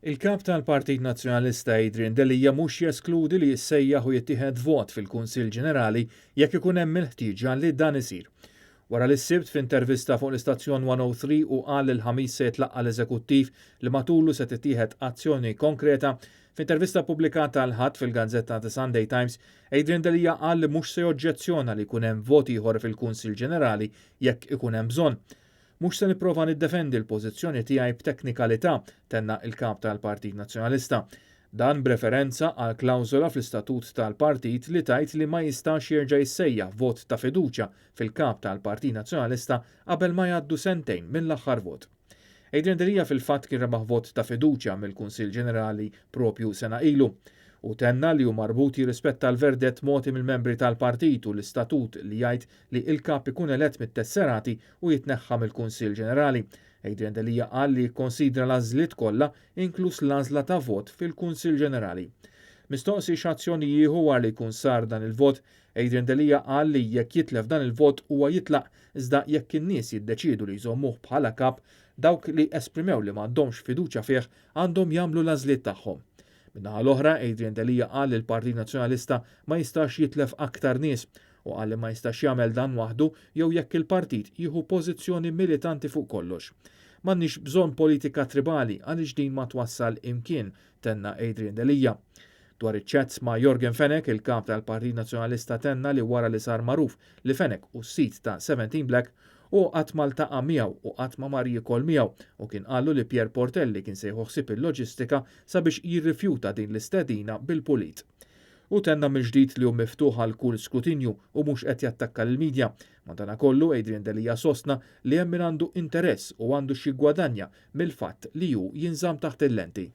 Il-Kap tal-Partit Nazzjonalista Adrian Delia mhux jeskludi li jissejjaħ u jittieħed vot fil-Kunsill Ġenerali jekk ikun hemm il-ħtieġa li dan isir. Wara li s-Sibt f'intervista fuq l-istazzjon 103 hu qal li l-Ħamis se jitlaqqa' l-Eżekuttiv li matulu se tittieħed azzjoni konkreta, f'intervista ppubblikata l-Ħadd fil-gazzetta The Sunday Times, Adrian Delia qal li mhux se joġġezzjona li jkun hemm vot ieħor fil-Kunsill Ġenerali jekk ikun hemm bżonn. Mhux se nipprova niddefendi l-pożizzjoni tiegħi b'teknikalità, tenna l-Kap tal-Partit Nazzjonalista. Dan b'referenza għal klawżola fl-istatut tal-partit li tgħid li ma jistax jerġa' jissejjaħ vot ta' fiduċja fil-Kap tal-Partit Nazzjonalista qabel ma jgħaddu sentejn mill-aħħar vot. Adrian Delia fil-fatt kien rebaħ vot ta' fiduċja mill-Kunsill Ġenerali proprju sena ilu. Hu tenna li hu marbut jirrispetta l-verdett mogħti mill-membri tal-partit u l-istatut li jgħid li l-Kap ikun elett mit-tesserati u jitneħħa mill-Kunsill Ġenerali. Adrian Delia qal li jikkonsidra l-għażliet kollha, inkluż l-għażla ta' vot fil-Kunsill Ġenerali. Mistoqsi x'azzjoni jieħu wara li jkun sar dan il-vot, Adrian Delia qal li jekk jitlef dan il-vot huwa jitlaq iżda jekk in-nies jiddeċiedu li jżommuh bħala Kap, dawk li esprimew li m'għandhomx fiduċja fih għandhom jagħmlu l-għażliet tagħhom. Min-naħa l-oħra, Adrian Delia qal li l-Partit Nazzjonalista ma jistax jitlef aktar nies u qal li ma jistax jagħmel dan waħdu jew jekk il-partit jieħu pożizzjoni militanti fuq kollox. M'għandniex bżonn politika tribali għaliex din ma twassal imkien, tenna Adrian Delia. Dwar iċ-chats ma' Yorgen Fenech, il-Kap tal-Partit Nazzjonalista tenna li wara li sar magħruf li Fenech hu s-sid ta' 17 Black, hu qatt ma ltaqa' miegħu u qatt ma mar jiekol miegħu u kien qallu li Pierre Portelli kien se jieħu ħsieb il-loġistika sabiex jirrifjuta din l-istedina bil-pulit. Hu tenna mill-ġdid li hu miftuħ għal kull skrutinju u mhux qed jattakka lill-media. Madanakollu, Adrian Delia sostna li hemm min għandu interess u għandu x'jiggwadanja mill-fatt li hu jinżamm taħt il-lenti.